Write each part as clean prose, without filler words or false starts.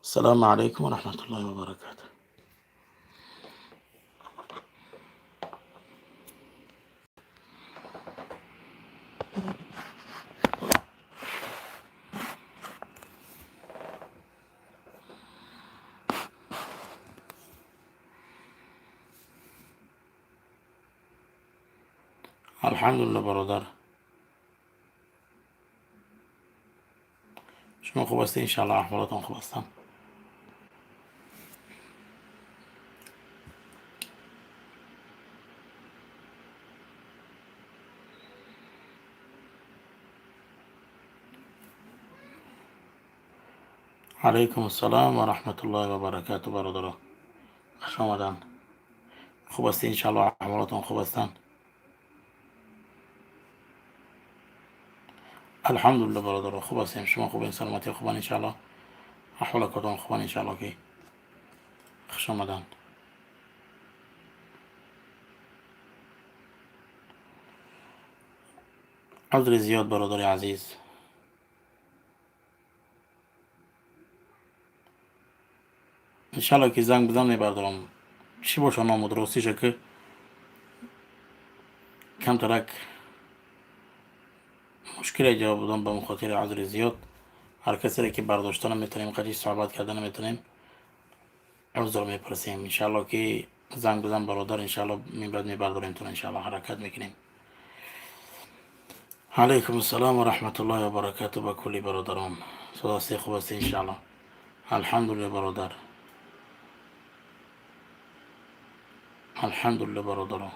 Ассалому алайкум ва раҳматуллоҳи ва баракатуҳ. Алҳамдулилла, бародар, шумо хуб ҳастед? Иншалло, аҳволотон хуб ҳастанд. Алайкум ассалом ва раҳматуллоҳи ва баракату. Бародаро, хуш омаданд. Хуб ҳастед? Иншалло, аҳволотон хуб ҳастанд. Алҳамдулилла, бародаро, хуб ҳастем. Шумо хубен? Саломатӣ хубан, иншалло, аҳволакотон хубан, иншалло ки. Хуш омаданд. Узри зиёд, бародари азиз. Иншалло ки занг бизан, мебардорам. Чӣ боша номуд? Ростиша ки камтарак мушкиле ҷавоб додам, ба мухотири узри зиёд. Ҳар касере ки бардошта наметавонем, қади суҳбат карда наметавонем, узр мепурсем. Иншалло ки занг бизан, бародар, иншалло минбаъд мебардорем туро, иншалло ҳаракат мекунем. Алайкум ассалом ва раҳматуллоҳи ва баракату. Ба кулли бародарон, соз ҳастед, хуб ҳастед, иншалло? Алҳамдулилла, бародар, алҳамдулилла, бародаро.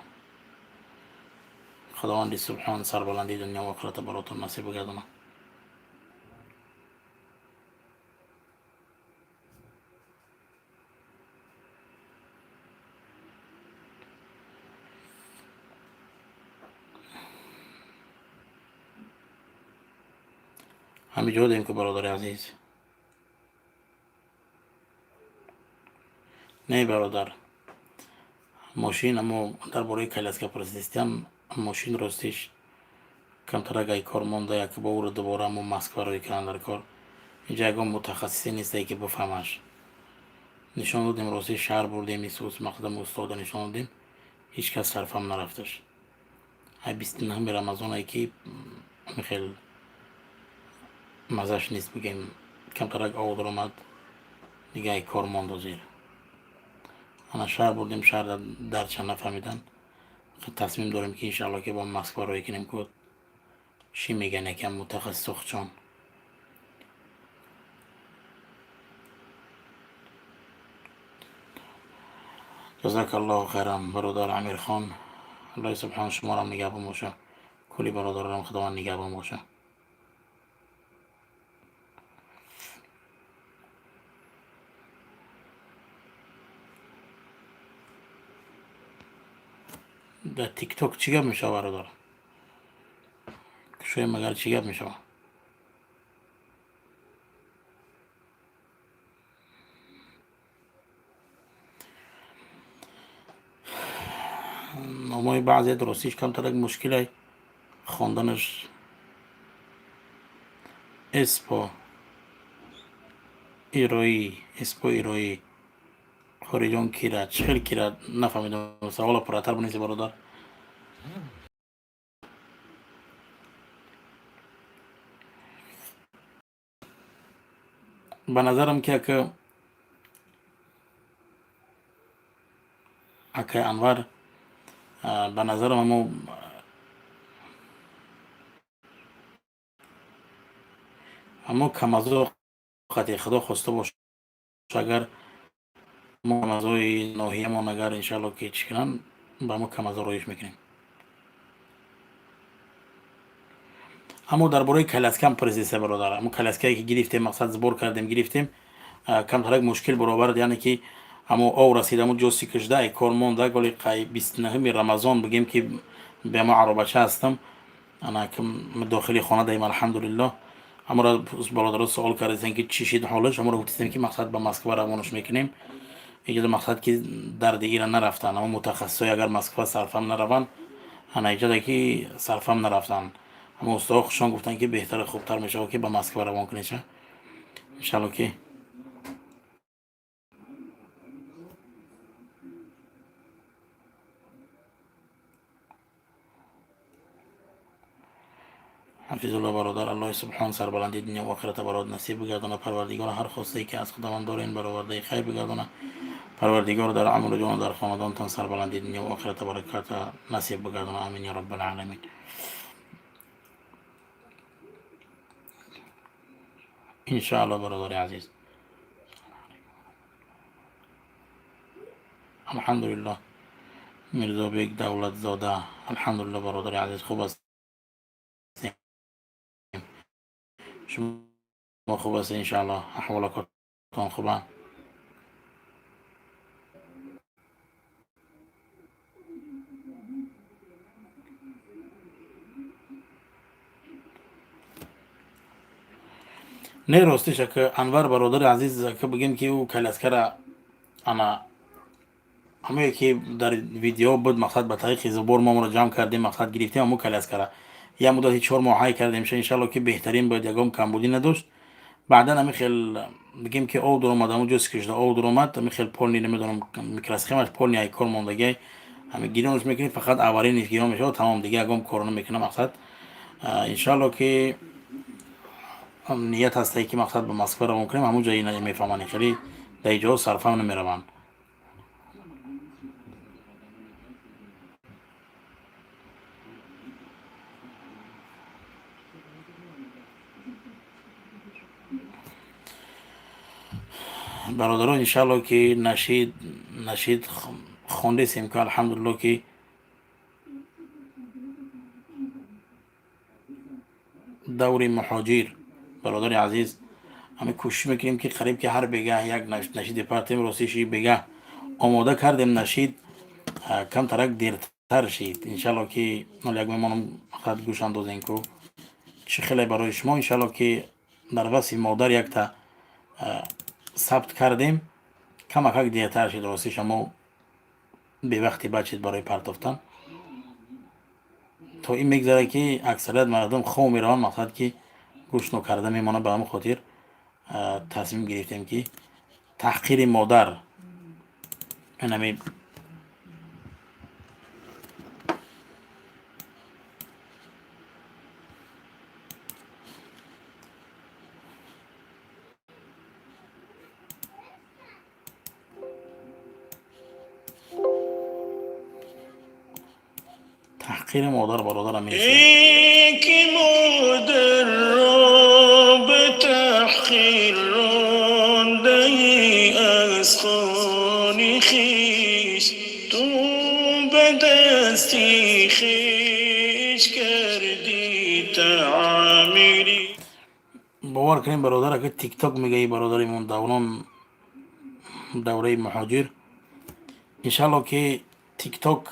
Худованди субҳон сарбаландии дунё ва охирата баротон насиб бигардонад. Ҳамин ҷо дем ки, бародари азиз. Не, бародар, мошин, амо дар бораи коляска пурсидистиам. Мошин ростиш камтарак ай кор монда, як бо ӯро дубора мо Москва рӯй кардам дар кор. Инҷа ягон мутахассисе нестае ки бифаҳмаш. Нишон додем, рости шаҳр бурдем, исус мақдам устода нишон додем, ҳеҷ кас сарфам нарафташ. Ай 29-уми Рамазонае ки хел мазаш нест, бигем, камтарак ов даромад, дига ай кор монд. Ҳозир ана шаҳр бурдем, шаҳр дарча нафаҳмидан. Тасмим дорем ки иншалло ки бо Москва рӯй кунем, ку чӣ мегӯян якам мутахассисо хучон. Ҷазакаллоҳу хайран, бародар Амирхон. Аллоҳи субҳон шуморам нигаҳбон боша, кулли бародаронам Худованд нигаҳбон боша. Дар ТикТок чӣ гап мешавад, бародар? Кушоем, магар чӣ гап мешавад? Номҳои баъзе ростиш камтарак мушкилай хонданаш. Эспо ироӣ, эспо ироӣ, хориҷон кира, чӣ хел кира, нафаҳмидам. Савола пурратар бинависи, бародар. Ба назарам ки акай Анвар, ба назарам амо камазо қати худо хоста боша, агар мо камазои ноҳиямон, агар иншалло ки чӣ кунанд, ба мо камазо роиш мекунем. Аммо дар бораи коляскам пурсиста, бародар. Амо коляскае ки гирифтем, мақсад сбор кардем, гирифтем, камтарак мушкил баровард, яъне ки амо ов расид, амо ҷости кушда, ай кор монда. Голи қай 29-уми Рамазон бигем ки бема аробача ҳастам, ана дохили хона даем, алҳамдулиллоҳ. Амора бародаро суол кардастем ки чӣ шид ҳолаш. Аморо гуфтистем ки мақсад ба Москва равонаш мекунем. Иҷоза, мақсад ки дарди ира нарафтанд, амо мутахассисои агар Москва сарфам нараванд, ана иҷоза ки сарфам нарафтанд. Аммо устодо хушон гуфтанд ки беҳтар, хубтар мешавад ки ба Москва равон кунеша, иншалло ки. Ҳафизулло бародар, Аллоҳи субҳон сарбаландии дунё ва охирата барот насиб бигардона. Парвардигор ҳар хостае ки аз Худованд дорен баровардаи хайр бигардона. Парвардигор дар умру ҷону дар хонадонтон сарбаландии дунё ва охирата бараката насиб бигардона. Амин я раббал аламин. Иншоалло, бародари азиз. Алҳамдулиллоҳ, Мирзобек Давлатзода. Алҳамдулиллоҳ, бародари азиз, хуб ҳастем. Шумо хуб ҳастед, иншоалло? Аҳволакотон хубанд? Не, ростиш, ака Анвар, бародари азиз, ака, бигем ки ӯ коляскара ана ҳамое ки дар видео буд, мақсад, ба тариқи сбор мо ро ҷамъ кардем, мақсад, гирифтем ҳамун коляскара. Як муддати 4 моҳ ҳай кардем, иншалло ки беҳтарин буд, ягон камбудӣ надошт. Баъдан ҳами хел, бигем ки ов дуромад, ҳамун ҷо скишда ов дуромад, ҳами хел полный, намедонам, микросхемаш полный ай кор мондагиай. Ҳами гиронш мекунӣ, фақат аварийный гирон мешавад, тамом, дига ягон коро намекунам. Мақсад, иншалло ки ният ҳастае ки, мақсад, ба Москва равон кунем, ҳамун ҷо мефаҳманд, хеле дар ҷоҳо сарфам намераванд. Бародарон, иншалло ки нашид хондесем ки, алҳамдулилло, ки даври муҳоҷир, бародари азиз, ҳами кӯшиш мекунем ки қариб ки ҳар бегаҳ як нашиди партем. Ростиши, бегаҳ омода кардем нашид, камтарак дертар шид. Иншалло ки нол як мемонам, фақат гӯш андозем ку чӣ хеле барои шумо. Иншалло ки дар васфи модар якта сабт кардем, камакак дертар шид. Ростиш, амо бевақти бад шид барои партофтан. То ин мегзарад ки аксарият мардум хоб мераванд, мақсад, ки гӯш нокарда мемонад. Ба ҳамин хотир тасмим гирифтем ки таҳқири модар инами. Таҳқири модар, бародарам. Ки модарро ба таҳқир рондаи аз хони хеш, ту ба дасти хеш кардӣ таъмири. Бовар кунем, бародар, ака, Тикток мегаи, бародаримон Даврон, давраи муҳоҷир, иншалло ки Тикток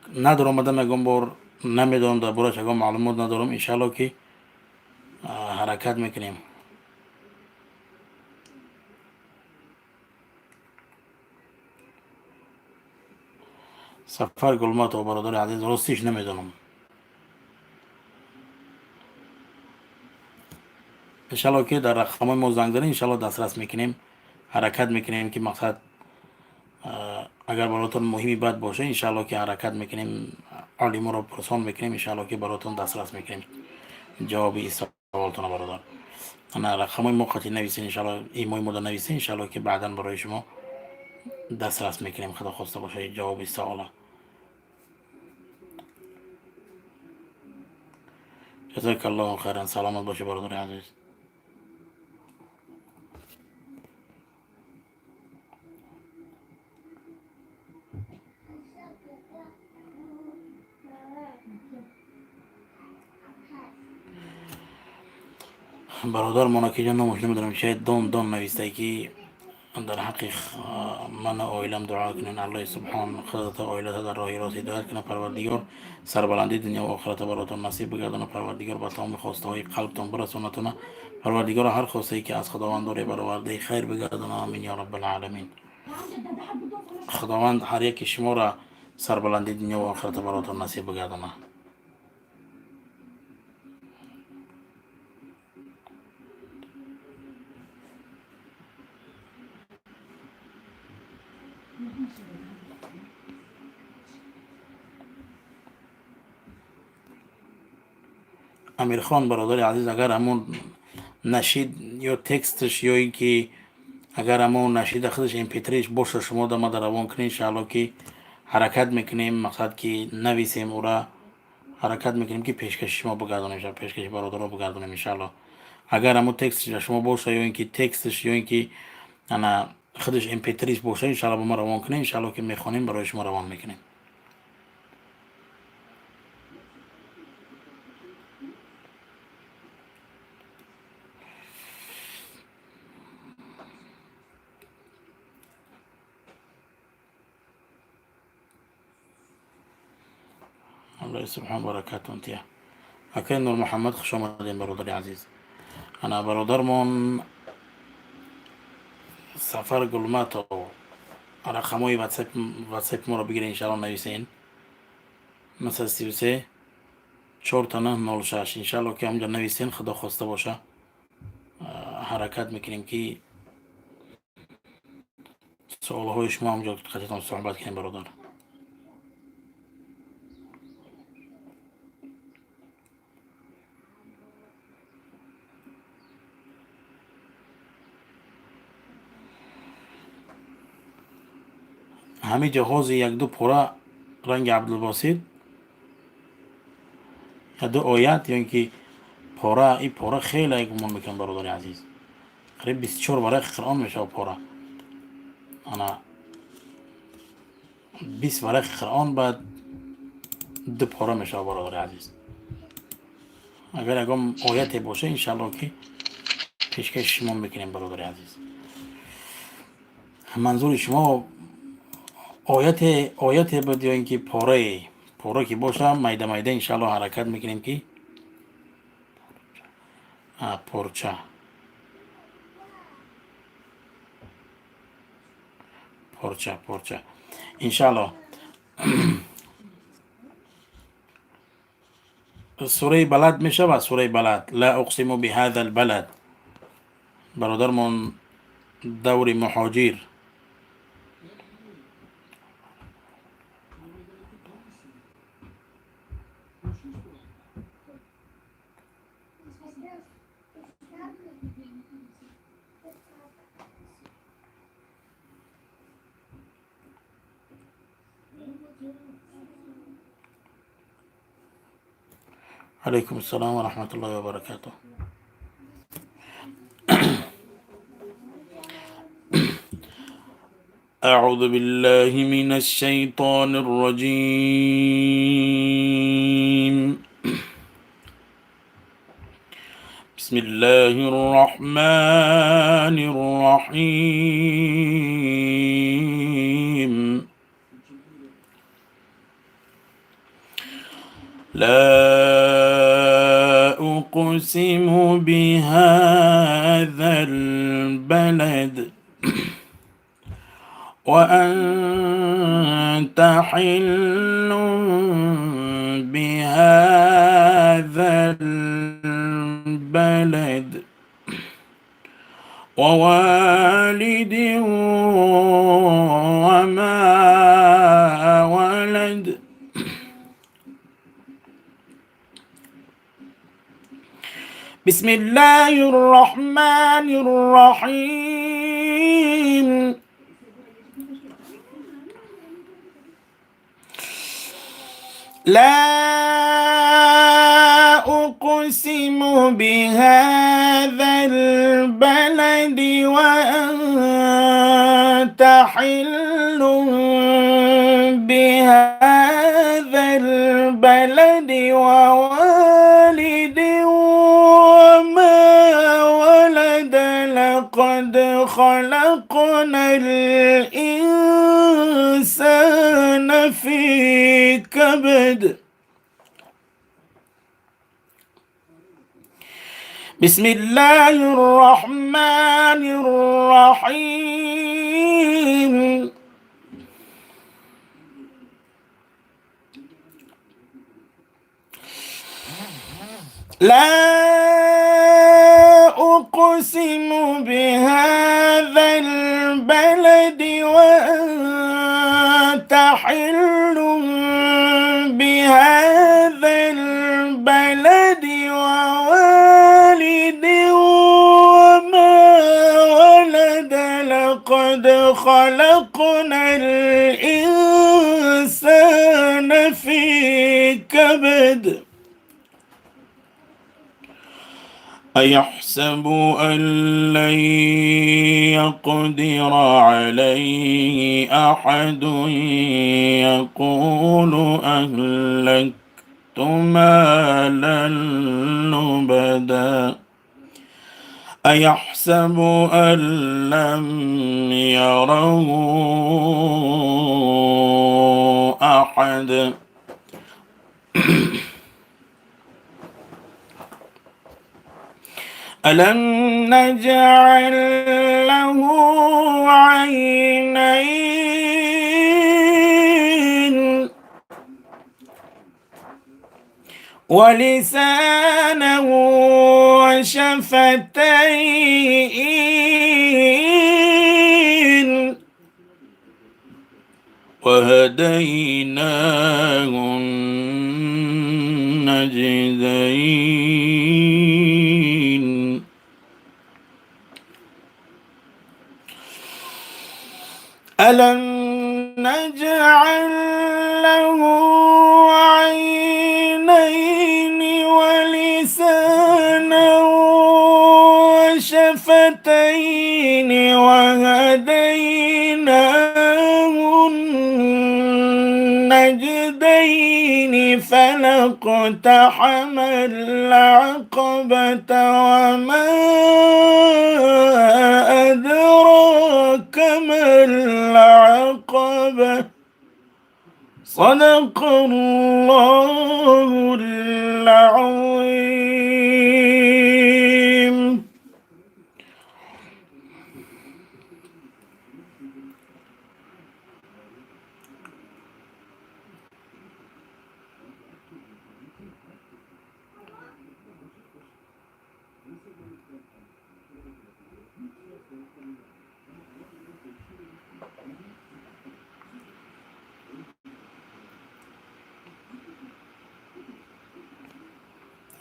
надоромадам, ягон бор намедонам, дар борааш ягон маълумот надорам. Иншалло ки ҳаракат мекунем. Сафар Гулматов, бародари азиз, ростиш намедонам. Иншалло ки дар рақамҳои мо занг занед, иншалло дастрас мекунем, ҳаракат мекунем ки, мақсад, агар баротон муҳими бад боша, иншалло ки ҳаракат мекунем, олиморо пурсон мекунем, иншалло ки баротон дастрас мекунем ҷавоби ин саволтона. Бародар, ана рақамҳои мо қатӣ нависен, иншалло имои мода нависен, иншалло ки баъдан барои шумо дастрас мекунем, худо хоста боша, ҷавоби савола. Ҷазакаллоҳу хайран, саломат бошед, бародари азиз. Бародар Монакиҷон, номаш намедонам, шояд Дон Дон навистае ки дар ҳаққи ман оилам дуо кунен. Аллоҳи субҳон худата, оилата дар роҳи рост ҳидоят кунад. Парвардигор сарбаландии дунё ва охирата баротон насиб бигардонад. Парвардигор ба тамоми хостаҳои қалбтон бирасонатона. Парвардигор ҳар хостае ки аз Худованд доре баровардаи хайр бигардонад. Амин ё раббалъаламин. Худованд ҳар яки шуморо сарбаландии дунё ва охирата баротон насиб бигардонад. Амирхон, бародари азиз, агар ҳамон нашид ё текстш, ё ин ки агар ҳамон нашида худаш mp3ш боша, шумо да мада равон кунед, иншаалло, ки ҳаракат мекунем, мақсад ки нависем ура, ҳаракат мекунем, ки пешкаши шумо бигардонем, пешкаши бародаро бигардонем, иншаалло. Агар ҳамон текстш шумо боша, ё ин ки текстш, ё ин ки ана худаш mp3ш боша, иншаалло, ба ма равон кунем, иншаалло, ки мехонем, барои шумо равон мекунем. Аллоҳи субҳон баракатун тия. Акай Нурмуҳаммад, хуш омадем, бародари азиз. Ана бародармон Сафар Гулматов, рақамҳои ватсапи моро бигиред, иншаалло, нависен: 933 4 9 06. Иншаалло, ки ҳамҷо нависен, худо хоста боша, ҳаракат мекунем, ки суолҳои шумо ҳамҷо қатитон суҳбат кунем, бародар. Ҳамин ҷо якду пора ранги Абдулбосит, якду оят ё ин ки пора. И пора хеле гумон мекунам, бародари азиз, қариб 24 варақи Қуръон мешавад пора. Ана 20 варақи Қуръон баъд ду пора мешавад, бародари азиз. Агар ягон ояте боша, иншаалло, ки пешкаши шумо мекунем, бародари азиз. Манзури шумо ояте буд ё ин ки порае? Пора ки боша, майда майда, иншаалло, ҳаракат мекунем, ки порча, порча, порча, иншаалло. Сураи Балад мешавад, сураи Балад, ла уқсиму биҳаза лбалад. Бародармон Даври Муҳоҷир. Алайкум ассалом ва раҳматуллоҳи ва баракатуҳ. أعوذ بالله من الشيطان الرجيم. بسم الله الرحمن الرحيم. لا أقسم بهذا البلد وأنت حل بهذا البلد ووالد وما ولد. بسم الله الرحمن الرحيم. لا أقسم بهذا البلد وأنت حل بهذا البلد ووالد وما ولد لقد خلقنا الإنسان في كبد. بسم الله الرحمن الرحيم. لا أقسم بهذا البلد وأنت حل بهذا البلد. خلقنا الإنسان في كبد أيحسب أن لن يقدر عليه أحد يقول أهلكت مالا لبدا أيحسب أن لم يره أحد. ألم نجعل له عينين ولسانا وشفتين وهديناه النجدين. ألم نجعل له عينين ولسانا وشفتين وهديناه النجدين فلاقتحم العقبة وما أدراك ما العقبة. صدق الله العظيم.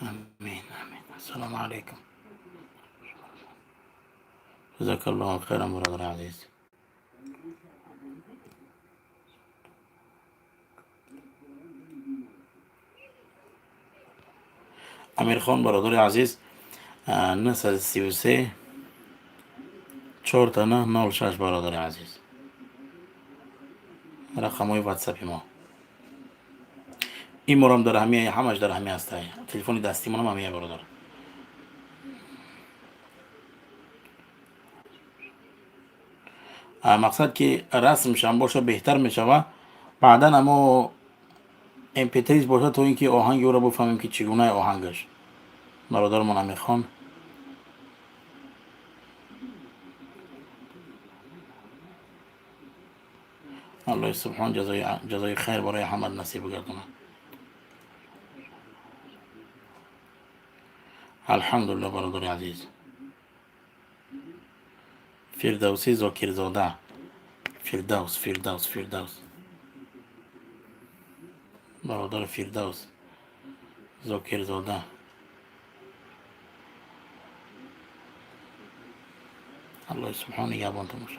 آمين آمين. السلام علیکم. جزاک الله خیرا برادر عزیز. امیرخان برادر عزیز، 933 4 تا 9 06. برادر عزیز، رقم های واتساپی ما این مرام در همیه، همش در همیه هسته. تلفن دستی منم همیه برادر. مقصد که رسمش هم باشه بهتر میشوه. بعدا اما MP3 باشه تا اینکه آهنگ او را بفهمیم که چگونه آهنگش. برادرمان امیرخان، الله سبحان جزای خیر برای همه نصیب گردونه. الحمدلله. برادر عزیز فردوسی زاکرزاده، فردوس فردوس فردوس، برادر فردوس زاکرزاده، الله سبحان نگهبانتون باشه.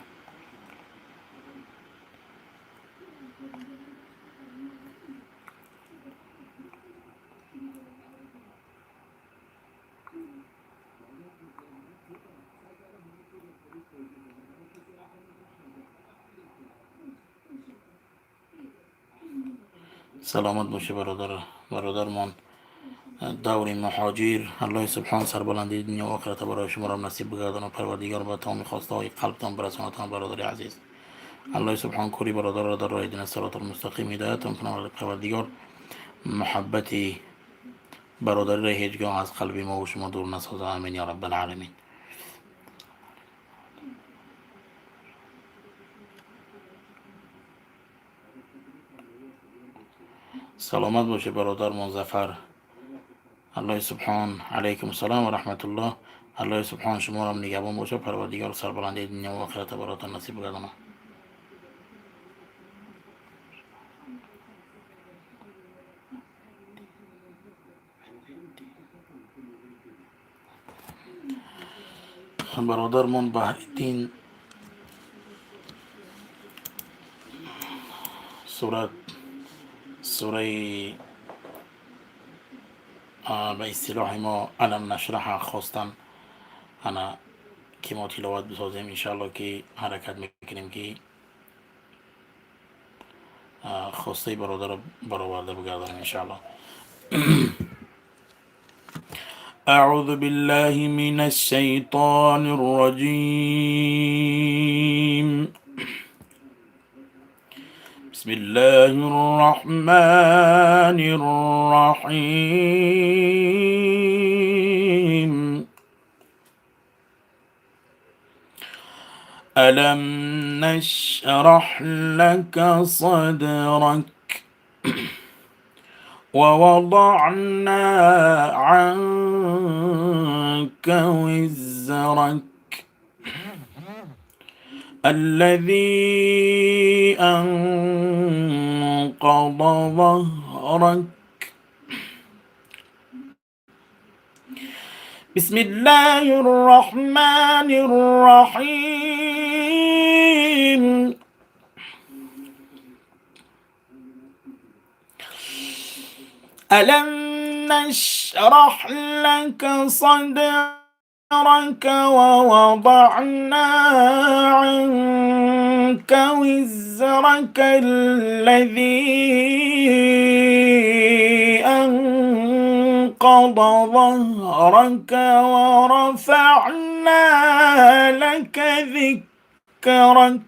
سلامت باشه برادر، برادرمان دور مهاجر. الله سبحان سربلندی دنیا و آخرت برای شما را نصیب بگردان و پروردگار به تمام خواسته های قلبتان برسانتان. برادر عزیز، الله سبحان کوری برادر را در راه دین صراط المستقیم هدایتتان کنه و پروردگار محبتی برادری را هیچگاه از قلب ما و شما دور نسازه. آمین یا رب العالمین. سلامت باشه برادر مظفر. الله سبحان، علیکم السلام و رحمت الله. الله سبحان شما را نگهبان باشه. پروردگار سربلندی دنیا و آخرت براتان نصیب گردانه. برادرمون بهرالدین Сура, сураи ба истилоҳи мо «Алам нашраҳа» хостан ана ки мо тиловат бисозем. Иншаалло, ки ҳаракат мекунем, ки хостаи бародарро бароварда бигардонем, иншаалло. أعوذ بالله من الشيطان الرجيم. بسم الله الرحمن الرحيم. ألم نشرح لك صدرك ووضعنا عنك وزرك الذي أنقض ظهرك. بسم الله الرحمن الرحيم. ألم نشرح لك صدرك ووضعنا عنك وزرك الذي أنقض ظهرك ورفعنا لك ذكرك.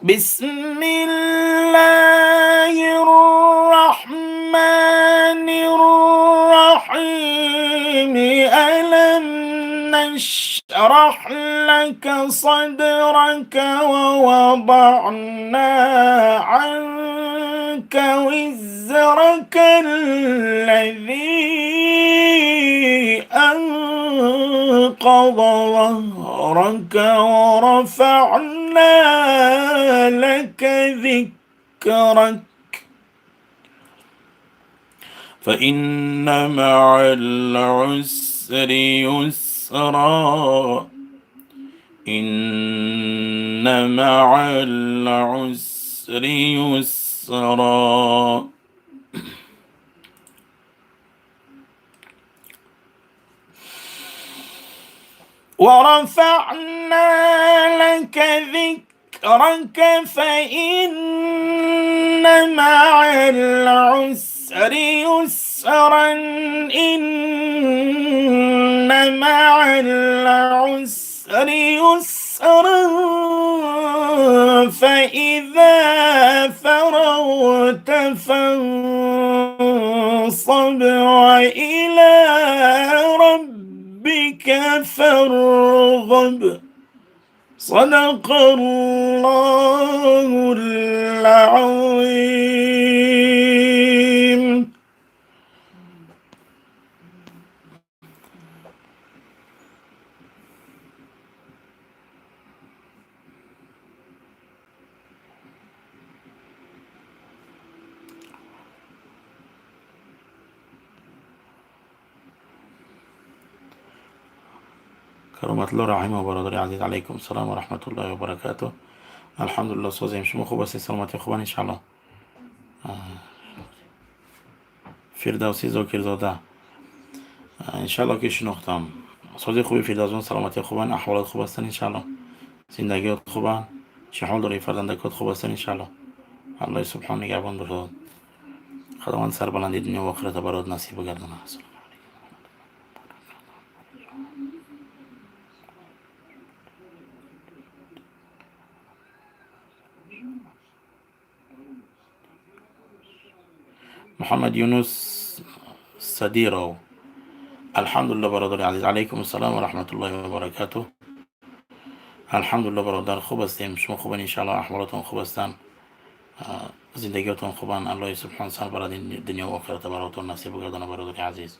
بسم الله الرحمن الرحيم. ألم نشرح لك صدرك ووضعنا عنك وزرك الذي أنقض ظهرك ورفعنا لك ذكرك. فإن مع العسر يسرا، إن مع العسر يسرا. ورفعنا لك ذكرك، فإن مع العسر يسرا، إن مع العسر يسرا، فإذا فرغت فانصب وإلى ربك فارغب. صدق الله العظيم. Кароматулло Раҳимов, бародари азиз, алайкум салом ва раҳматуллоҳи ва баракатуҳ. Алҳамдулилло, созем, шумо хуб ҳастед, саломатӣ хубан, иншаалло. Фирдавсӣ Зокирзода, иншаалло, ки шинохтам. Сози, хуби, Фирдавсон, саломатӣ хубан, аҳволот хуб ҳастанд, иншаалло, зиндагиёт хубан, чӣ ҳол дорӣ, фарзандакот хуб ҳастанд, иншаалло. Аллоҳи субҳон нигаҳбон бошад, Худованд сарбаландии дунё ва охирата барот насиб бигардонад. Муҳаммад Юнус Садиров, алҳамдулилло, бародари азиз, алайкум ассалом ва раҳматуллоҳи ва баракатуҳ. Алҳамдулилло, бародар, хуб ҳастем, шумо хубан, иншаалло, аҳволотон хуб ҳастанд, зиндагиётон хубанд. Аллоҳи субҳон сарбаландии дунё ва охирата баротон насиб бигардонад, бародари азиз.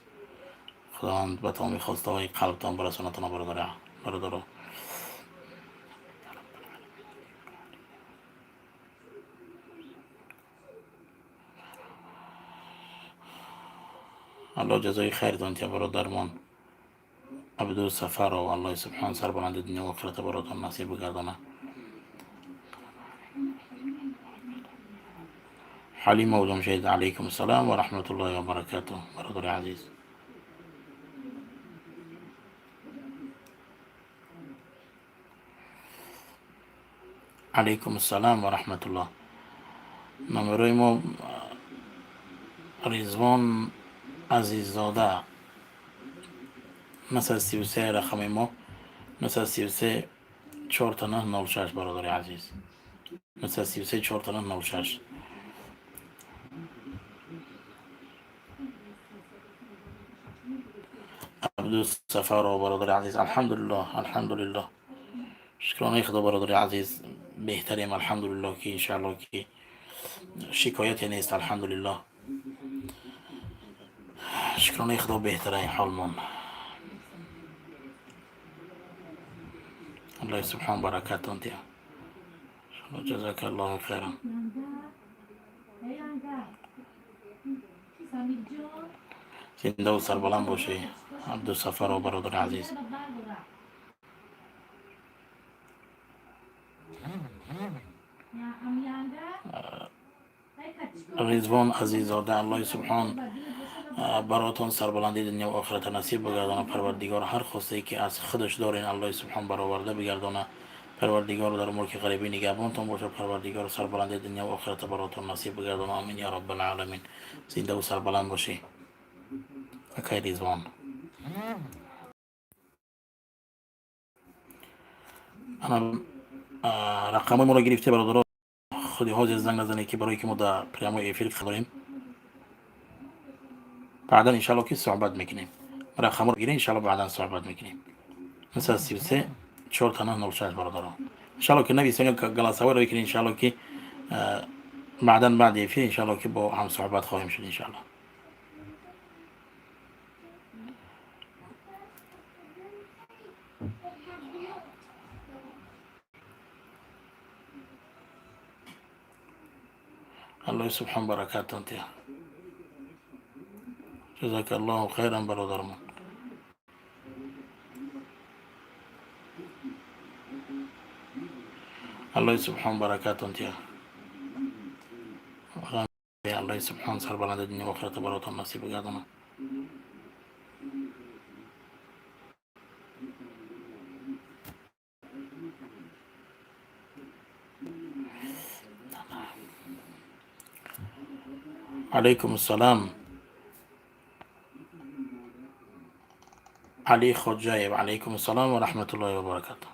Худованд ба тамоми хостаҳои қалбтон барасонатон, бародаро. Аллоҳ ҷазои хайртон тия, бародармон. Абдусафаров, Аллоҳи субҳон сарбаланди дунё охирата баротон насиб бигардона. Ҳалимов Ҷамшед, алайкум ассалом ва раҳматуллоҳи ва баракатуҳ, бародари азиз. Алайкум ассалом ва раҳматуллоҳ. Номерои мо Ризвон Азиззода 933, рақами мо 933 4906, бародари азиз, 933 4906. Абдусафаров, бародари азиз, алҳамдулиллоҳ, алҳамдулиллоҳ, шукронаи худо, бародари азиз, беҳтарем, алҳамдулиллоҳ, ки иншааллоҳ ки шикояте нест, алҳамдулиллоҳ, шукронаи худо, беҳтараи ҳолмон. Аллоҳи субҳон баракатон диҳад. Ҷазака Аллоҳу хайран. Зиндаву сарбаланд бошӣ, Абдусафаров, бародари азиз. Ризвон Азиззода, Аллоҳи субҳон баротон сарбаландии дунё ва охирата насиб бигардона. Парвардигор ҳар хостае ки аз худаш дорен, Аллоҳи субҳон бароварда бигардона. Парвардигор дар мулки ғарибӣ нигаҳбонтон бошад. Парвардигор сарбаландии дунё ва охирата баротон насиб бигардона. Амин я раббал аламин. Зиндаву сарбаланд бошӣ, акай Ризвон. Ана рақамҳои моро гирифте, бародаро, худи ҳозир занг назанед, ки барое ки мо дар прямой эфир дорем, баъдан иншалло ки суҳбат мекунем. Рақамро гиред, иншалло баъдан суҳбат мекунем. 933 4906, бародаро, иншалло ки нависен ё голосовой ро бикунед, иншалло ки баъдан баъди эфир иншалло ки бо ҳам суҳбат хоҳем шуд, иншалло. Аллоҳи субҳон баракатон диҳад. Ҷазака Аллоҳу хайран, бародармон. Аллоҳи субҳон баракатон диҳад. Аллоҳи субҳон сарбаланди дунё охирата баротон насиб бигардонад. Алайкум ассалом, Али Хоҷаев, алайкум ассалом ва раҳматуллоҳи ва баракатуҳ.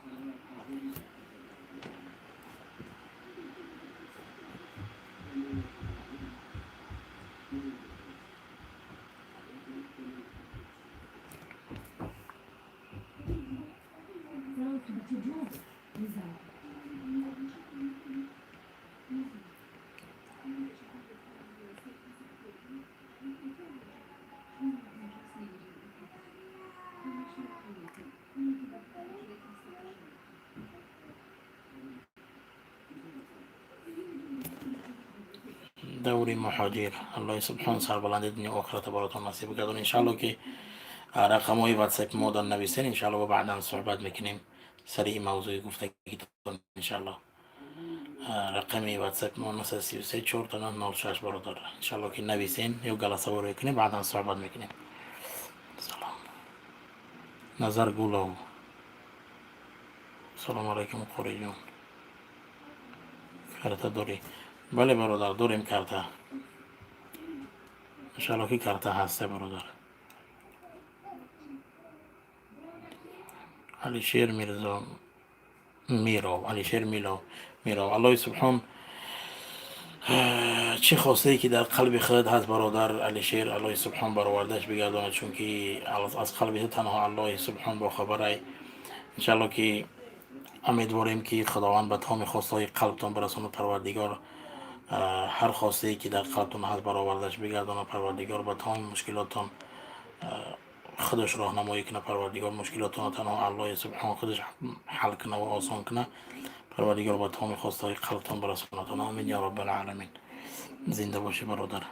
Даври муҳоҷир, Аллоҳи субҳон сарбаланди дунё охирата баротон насиб гардон. Иншалло ки рақамҳои ватсап мо дар нависен, иншалло ба баъдан суҳбат мекунем сари ин мавзӯи гуфтагитон, иншалло. Рақами ватсап мо 933 4906, бародар, иншалло ки нависен ё голосовой ро кунем, баъдан суҳбат мекунем. Салом, Назар Гулов, салому алайкум, қориҷон. Карта дорӣ? Бале, бародар, дорем карта, иншалло ки карта ҳаста, бародар. Алишер Мирзо Миров, Алишер Милов, Миров, Аллоҳи субҳон чӣ хостае ки дар қалби худ ҳаст, бародар Алишер, Аллоҳи субҳон баровардаш бигардонад, чунки аз қалби ту танҳо Аллоҳи субҳон бохабарай. Иншалло ки умедворем ки Худованд ба тамоми хостаҳои қалбтон барасонад. Парвардигор ҳар хостае ки дар қалбтон ҳаст, баровардаш бигардонад. Парвардигор ба тамоми мушкилоттон худаш роҳнамоӣ кунад. Парвардигор мушкилотонро танҳо Аллоҳи субҳон худаш ҳал кунад ва осон кунад. Парвардигор ба тамоми хостаҳои қалбтон барасонад. Амин я раббал аламин. Зинда бошӣ, бародар.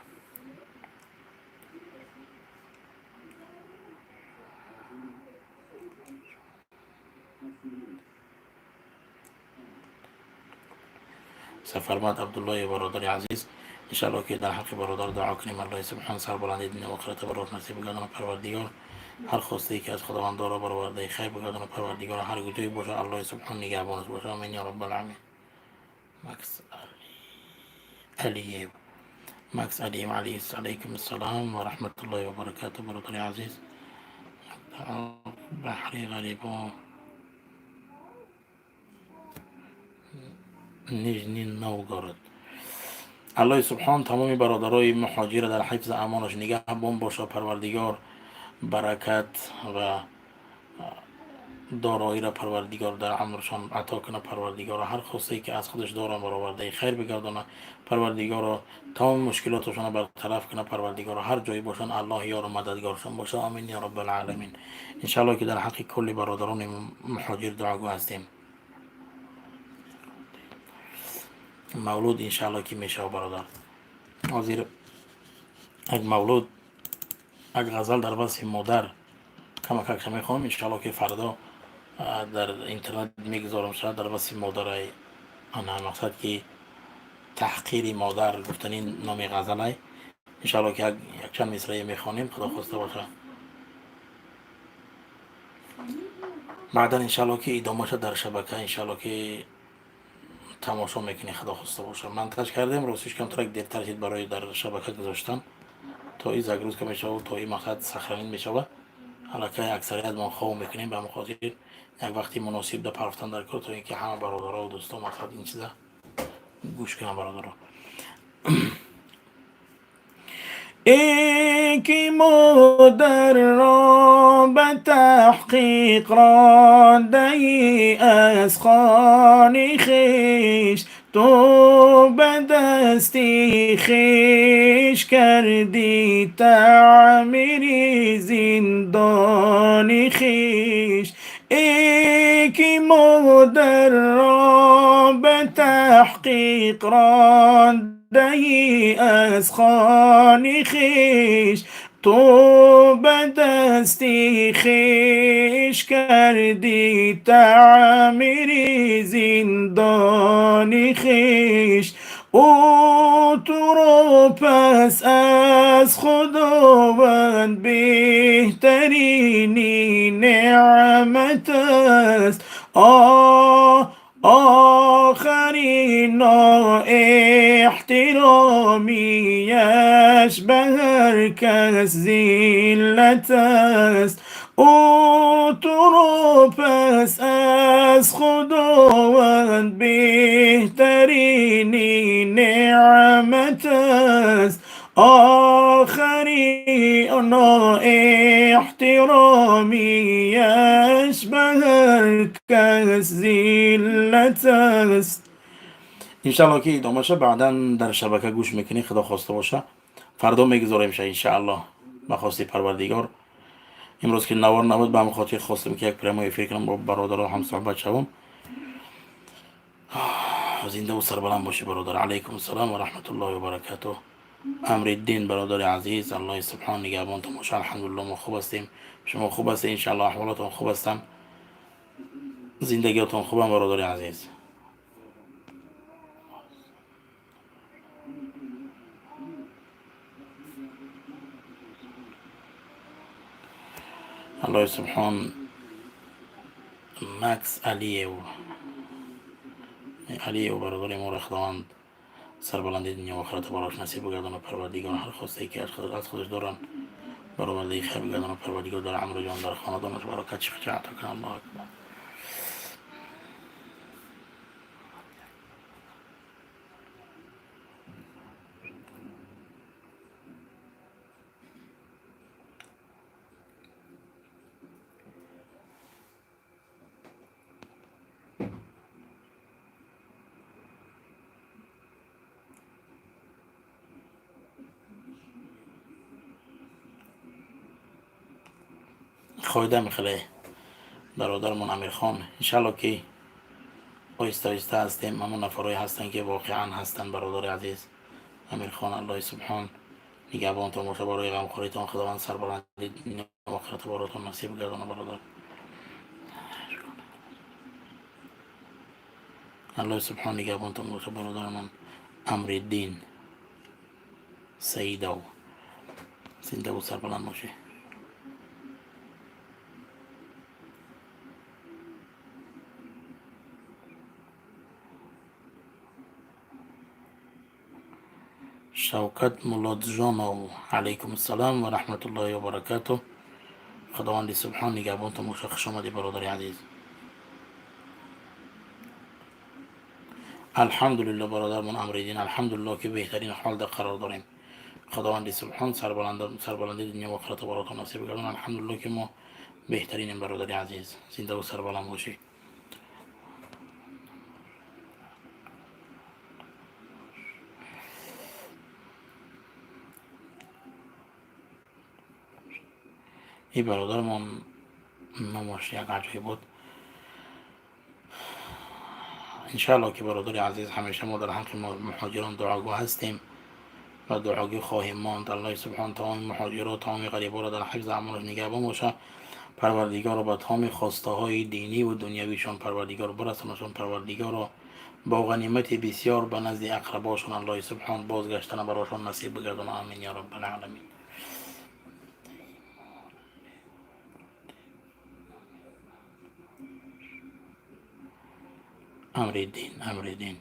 Сафармад Абдуллоев, бародари азиз, иншалло ки дар ҳаққи бародар дуо кунем. Аллоҳи субҳон сарбаландии дунё охирата барош насиб бигардонад. Парвардигор ҳар хостае ки аз Худованд дора баровардаи хайр бигардонад. Парвардигор ҳар куҷое бошад, Аллоҳи субҳон нигаҳбонаш бошад. Амин я раббал аламин. Макс Алиев, Макс Алиев, алайкум ассалом ва раҳматуллоҳи ва баракатуҳ, бародари азиз. Баҳри ғарибо, Нижний Новгород. Аллоҳи субҳон тамоми бародарои муҳоҷира дар ҳифзи амонаш нигаҳбон боша. Парвардигор баракат ва дороиро Парвардигор дар амршон ато кунад. Парвардигоро ҳар хостае ки аз худаш доранд баровардаи хайр бигардонад. Парвардигоро тамоми мушкилоташонро бартараф кунад. Парвардигоро ҳар ҷое бошанд, Аллоҳ ёру мададгоршон бошад. Амин я раббал аламин. Иншаалло ки дар ҳаққи кулли бародарони муҳоҷир дуогӯ ҳастем. Мавлуд иншаалло ки мешава, бародар. Ҳозир як мавлуд, як ғазал дар васфи модар камакакша мехонам. Иншаалло ки фардо дар интернет мегузорам. Шояд дар васфи модарай, ана мақсад ки таҳқири модар гуфтани номи ғазалай. Иншаалло ки якчанд мисрае мехонем, Худо хоста боша. Баъдан иншаалло ки идомаша дар шабака иншаалло ки тамошо мекунӣ, Худо хоста боша. Монтаж кардем, ростиш камтарак дертар шид барои дар шабака гузоштан, то и загрузка мешава, то и мақсад сохранить мешава. Аллакай аксарият мо хов мекунем, ба ҳамин хотир як вақти муносиб да парфтан дар кор, то ин ки ҳама бародаро дӯсто мақсад ин чиза гӯш кунанд, бародаро. Эй ки модарро ба таҳқиқ рондаӣ аз хони хеш, ту ба дасти хеш кардӣ таъмири зиндони хеш. Эй ки модарро ба таҳқиқ рондаӣ аз хони хеш, ту ба дасти хеш кардӣ таъмири зиндони хеш. Ӯ туро пас аз Худованд беҳтарини неъмат аст. Охирин эҳтиромияш ба ҳар кас зиллат аст. Ӯ туро пас аз Худованд беҳтарини неъмат аст. Охирин эҳтиромияш ба ҳар кас зиллат аст. Иншаалло ки идомаша баъдан дар шабака гӯш мекунӣ, Худо хоста боша. Фардо мегузоремша иншаалло ба хости Парвардигор. Имрӯз ки навор набуд, ба ҳамин хотир хостем ки як прямой эфир кунам, бо бародарон ҳамсуҳбат шавам. Зиндаву сарбаланд бошӣ, бародар. Алайкум ассалом ва раҳматуллоҳи ва баракатуҳ. Амриддин, бародари азиз, Аллоҳи субҳон нигаҳбонтон боша. Алҳамдулилло, мо хуб ҳастем, шумо хуб ҳастед? Иншаалло аҳволотон хуб ҳастанд, зиндагиётон хубам, бародари азиз. Аллоҳи субҳон. Макс Алиев, Алиев, бародари моро Худованд сарбаландии дунё охирата барош насиб бигардонад. Парвардигор ҳар хостае ки аз худаш доранд баровардаи хайр бигардонад. Парвардигор дар амру ҷон, дар хонадонаш баракат шифча ато кунад. Аллоҳу акбар. Хоида мехеле, бародармон Амирхон, иншалло ки оҳиста оҳиста ҳастем. Ҳамон нафарое ҳастанд ки воқеан ҳастанд. Бародари азиз Амирхон, Аллоҳи субҳон нигаҳбонтон боша. Барои ғамхоритон Худованд сарбаланди дунё охирата баротон насиб гардона, бародар. Аллоҳи субҳон нигаҳбонтон боша, бародарамон Амриддин Саидов, зиндаву сарбаланд бошед. Шавкат Муллоҷонов, алайкум ассалом ва раҳматуллоҳи ва баракатуҳ. Худованди субҳон нигаҳбонтон боша. Хуш омадӣ, бародари азиз. Алҳамдулилло, бародармон Амриддин, алҳамдулилло, ки беҳтарин ҳолда қарор дорем. Худованди субҳон сарбаландии дунё ва охирата баротон насиб гардон. Алҳамдулилло, ки мо беҳтаринем, бародари азиз, зиндаву сарбаланд бошӣ. Ин бародармон номаш як аҷоиб буд. Иншаалло, ки, бародари азиз, ҳамеша мо дар ҳаққи муҳоҷирон дуогӯ ҳастем ва дуогӯ хоҳем монд. Аллоҳи субҳон тамоми муҳоҷиро, тамоми ғариборо дар ҳифзи амонаш нигаҳбон боша. Парвардигоро ба тамоми хостаҳои диниву дунявишон Парвардигор бирасонашон. Парвардигоро бо ғанимати бисёр ба назди ақрабошон Аллоҳи субҳон бозгаштана барошон насиб бигардона. Амин я раббалаламин. Амриддин, Амриддин,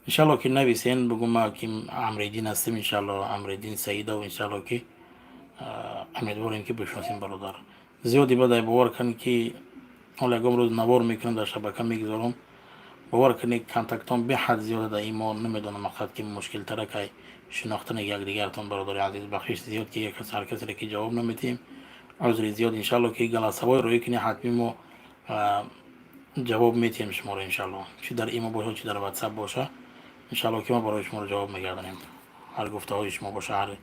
иншалло, ки нависен, бугу ма ки Амриддин ҳастем. Иншалло, Амриддин Саидов, иншалло, ки умедворем, ки бишносем, бародар. Зиёди бадай, бовар кун, ки ҳоло ягон рӯз навор мекунам, дар шабака мегузорам. Бовар кунед, контактон беҳад зиёда дар имо. Намедонам, мақсад, ки мушкилтаракай шинохтани якдигартон. Бародари азиз, бахшиш зиёд, ки ҳар касере ки ҷавоб наметиҳем, узри зиёд. Иншалло, ки голосовой рӯӣ кунӣ, ҳатмӣ мо ҷавоб метиҳем шуморо, иншалло. Чӣ дар имо боша, чӣ дар ватсап боша, иншалло, ки мо барои шуморо ҷавоб мегардонем. Ҳар гуфтаҳои шумо боша, ҳар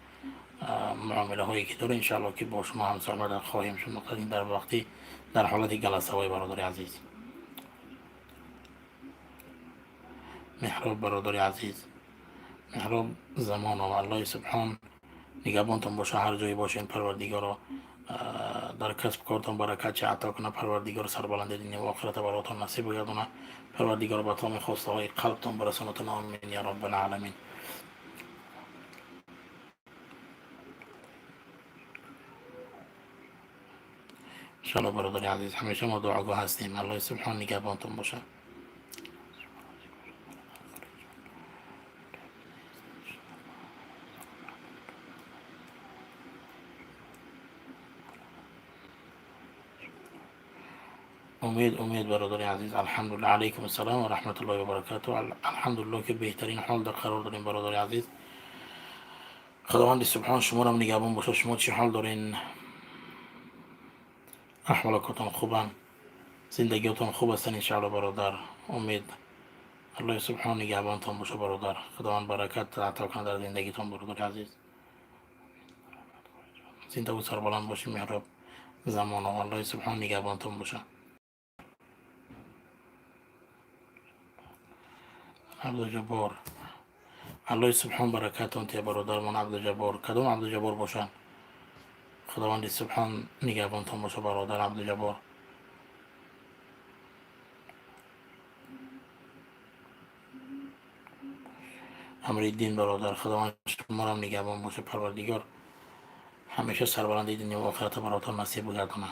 муомилаҳое ки дорем, иншалло, ки бо шумо ҳамсӯҳбат хоҳем шуд дар вақти дар ҳолати голосовой, бародари азиз. Меҳроб, бародари азиз, Меҳроб Замонов, Аллоҳи субҳон нигаҳбонтон боша, ҳар ҷое бошен. Парвардигоро дар касб кортон баракат ато кунад. Парвардигор сарбаланди дунё ва охирата баротон насиб бигардонад. Парвардигор ба тамоми хостаҳои қалбтон барасонатон. Амин я раббалаламин. Иншалло, бародари азиз, ҳамеша мо дуогӯ ҳастем. Аллоҳи субҳон нигаҳбонтон бошад. Умед, Умед, бародари азиз, алҳамдулилла. Алайкум ассалом ва раҳматуллоҳи ва баракатуҳ. Алҳамдулилло, ки беҳтарин ҳолда қарор дорем, бародари азиз. Худованди субҳон шуморам нигаҳбон бошад. Шумо чӣ ҳол дорен? Аҳволокотон хубанд, зиндагиётон хуб ҳастанд, иншаалло? Бародар Умед, Аллоҳи субҳон нигаҳбонтон боша, бародар. Худованд баракат ато кунад дар зиндагитон, бародари азиз. Зиндаву сарбаланд бошӣ, Меҳроб Замонов, Аллоҳи субҳон нигаҳбонтон боша. Абдуҷаббор, Аллоҳи субҳон баракатон тия, бародармон Абдуҷаббор. Кадом Абдуҷаббор бошанд? Худованди субҳон нигаҳбонтон боша, бародар Абдуҷаббор. Амриддин, бародар, Худованд шуморам нигаҳбон боша. Парвардигор ҳамеша сарбаланди дунё ва охирата баротон насиб бигардонад.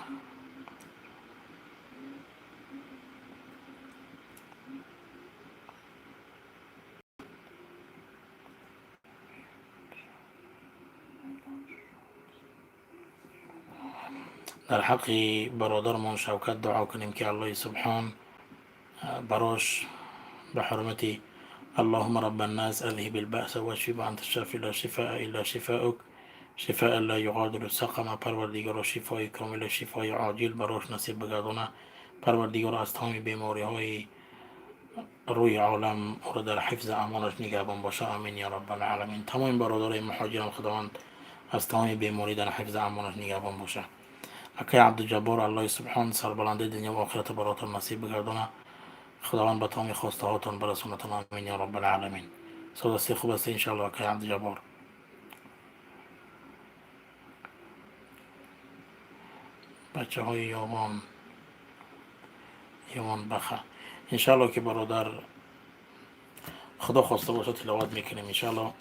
Дар ҳаққи бародармон Шавкат дуо кунем, ки Аллоҳи субҳон барош ба ҳурмати اللهم رب الناس أذهب البأس واشف وأنت الشافي لا شفاء إلا شفاؤك شفاء لا يغادر سقما. Парвардигоро, шифои комила, шифои оҷил барош насиб бигардона. Парвардигоро, аз тамоми бемориҳои рӯи олам ӯро дар ҳифзи амонаш нигаҳбон боша. Амин я раббалаламин. Тамоми бародарои муҳоҷирам Худованд аз тамоми беморӣ дар ҳифзи амонаш нигаҳбон боша. Акай Абдуҷаббор, Аллоҳи субҳон сарбаланди дунё ва охирата баротон насиб бигардона. Худованд ба тамоми хостаҳотон барасонатон. Амин я раббалаламин. Содасти, хуб аст, иншалло, акай Абдуҷаббор. Бачаҳои ёбон, Иван Баха. Иншалло ки бародар, худо хоста бошад, тиловат мекунем иншалло.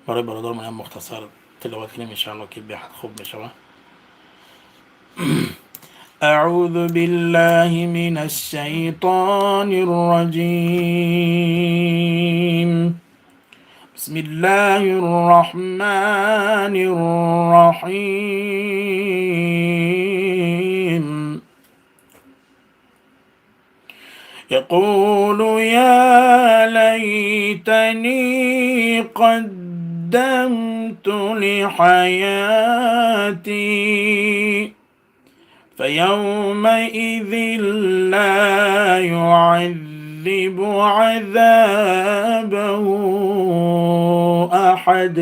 Барои бародармон ям мухтасар тиловат кунем иншалло, ки беҳад хуб мешавад. أعوذ بالله من الشيطان الرجيم. بسم الله الرحمن الرحيم. يقول يا ليتني قدمت لحياتي فيومئذ لا يعذب عذابه أحد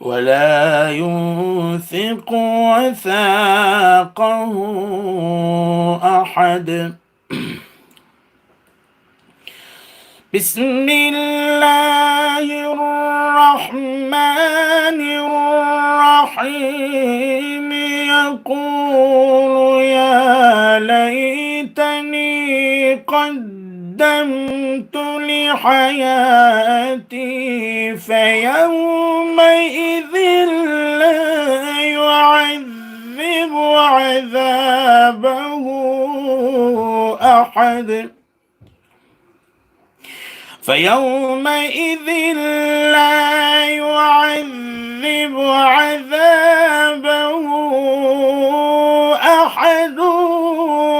ولا يوثق وثاقه أحد. بسم الله الرحمن الرحيم. يقول يا ليتني قدمت لحياتي فيومئذ لا يعذب عذابه أحد فيومئذ لا يعذب عذابه أحد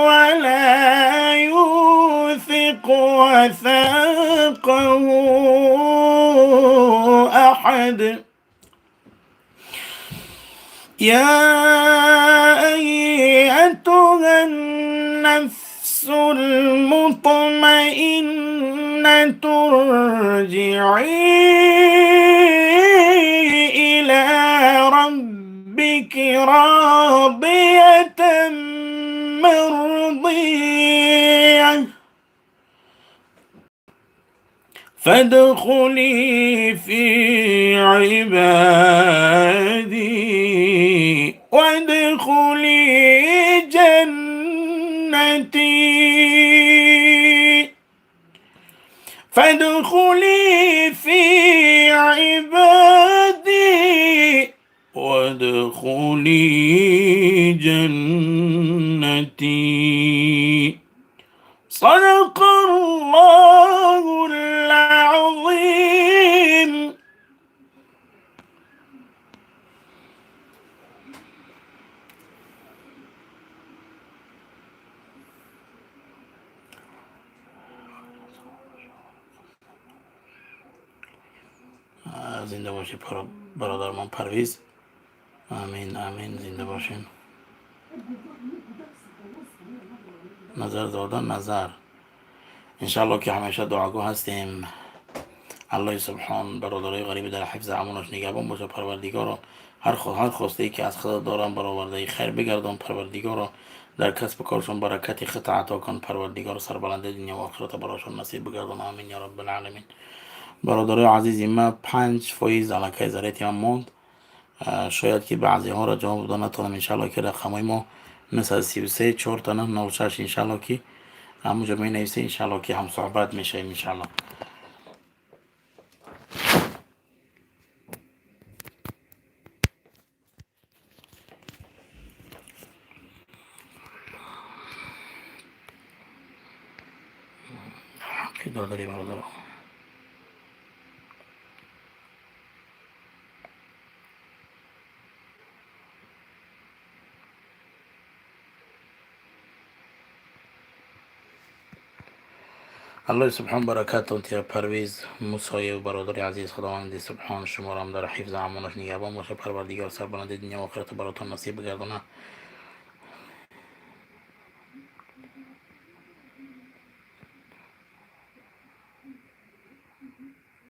ولا يوثق وثاقه أحد. يا أيتها النفس المطمئنة ارجعي إلى ربك راضية مرضية فادخلي في عبادي وادخلي جنتي فادخلي في عبادي وادخلي جنتي. صدق الله العظيم. Зинда бошӣ, бародармон Парвиз. Амин, амин, зинда бошем. Назарзода Назар, иншалло ки ҳамеша дуогӯ ҳастем. Аллоҳи субҳон бародарои ғариби дар ҳифзи амонаш нигаҳбон боша. Парвардигоро, ҳар хостае ки аз худо дорам, баровардаи хайр бигардон. Парвардигоро, дар касбу коршон баракати худта ато кун. Парвардигоро, сарбаланди дунё ва охирата барошон насиб бигардон. Амин я раббалаламин. Бародарои азизи ма, 5% аллакай заряди ман монд. Шояд ки баъзеҳоро ҷавоб дода натавонам. Иншалло ки рақамҳои мо 933 4 9 06, иншалло ки ҳамонҷо менависед, иншалло ки ҳамсуҳбат мешавем, иншалло. Ҳаққи додари бародаро. Аллоҳи субҳон баракатон тия, Парвиз Мусоев, бародари азиз. Худованди субҳон шуморо дар ҳифзи амонаш нигаҳбон боша. Парвардигор сарбаланди дунё охирата баротон насиб бигардона.